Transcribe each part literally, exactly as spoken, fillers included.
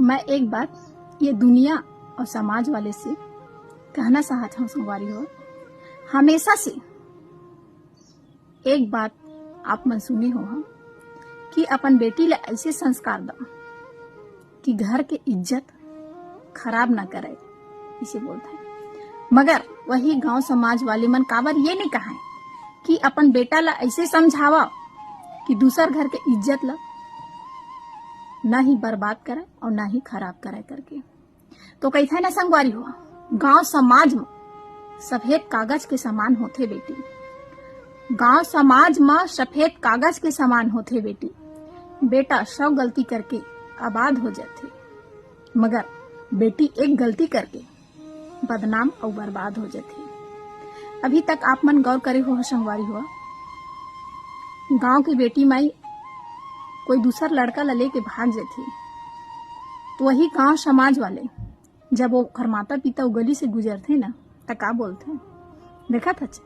मैं एक बात ये दुनिया और समाज वाले से कहना चाहत हूँ संगवारी हो, हमेशा से एक बात आप मन सुने हो हम कि अपन बेटी ला ऐसे संस्कार दो कि घर के इज्जत खराब ना करे, इसे बोलते हैं। मगर वही गांव समाज वाले मन काबर ये नहीं कहा कि अपन बेटा ला ऐसे समझावा कि दूसर घर के इज्जत ला ना ही बर्बाद करे और ना ही खराब करे करके। तो कहिथे ना संगवारी हो, गांव समाज में सफेद कागज के समान होथे बेटी। गांव समाज में सफेद कागज के समान होथे बेटी। बेटा सौ गलती करके आबाद हो जाथे, मगर बेटी एक गलती करके बदनाम अउ बर्बाद हो जाथे। अभी तक आप मन गौर करे हो संगवारी हो, गांव के बेटी माई कोई दूसर लड़का ला लेके भाग जाथे, तो वही गांव समाज वाले जब ओकर माता पिता वो गली से गुजरथे ना, त का बोलथे, देखत हच,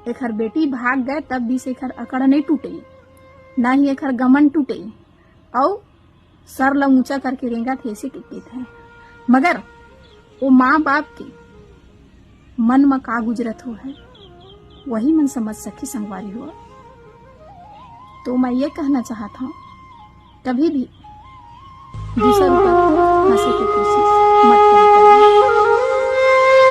एकर बेटी भाग गए तब भी से एकर अकड़ नहीं टूटे, ना ही एकर गमन टूटे, अउ सर ला ऊंचा करके रेंगत हे, ऐसे के कहिथे। मगर वो माँ बाप के मन में का गुजरत हो है, वही मन समझ सकी संगवारी हो। तो मैं ये कहना चाहत हूँ, कभी भी दूसर ऊपर हंसे के कोशिश मत करो।